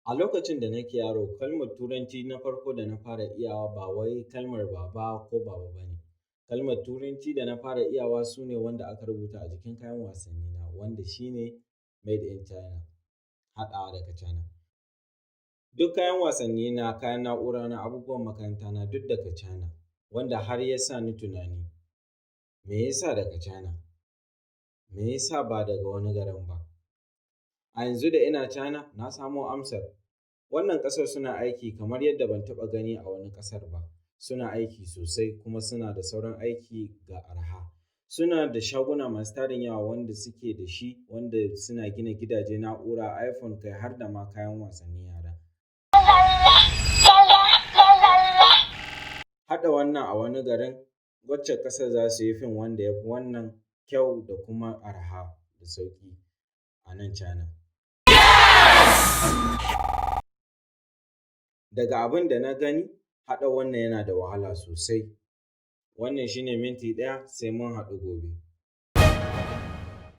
A lokacin da nake yaro, kalmar Turanci na farko da na fara iyawa ba wai kalmar baba ko baba ba ne. Kalmar Turanci da na fara iyawa sune wanda aka rubuta a jikin kayan wasanni na, wanda shine "Made in China", haɗawa daga China. Duk kayan wasanni na, kayan na'ura na, abubuwan makaranta na duk daga China, wanda har ya sa ni tunani, me yasa daga China? Me yasa ba daga wani garin ba? A yanzu da ina China, na samo amsar. Wannan ƙasar suna aiki kamar yadda ban taɓa gani a wani ƙasar ba. Suna aiki sosai kuma suna da sauran aiki ga araha. Suna da shaguna masu tarin yawa wanda suke da shi, wanda suna gina gidaje, na'ura, iPhone kai har da ma kayan wasannin yara. Haɗa wannan a wani garin, wacce ƙasar za su yi fim wanda ya fi wannan kyau da kuma araha da sauƙi a nan China. Daga abin da na gani, haɗa wannan yana da wahala sosai. Wannan shine minti ɗaya, sai mun haɗu gobe.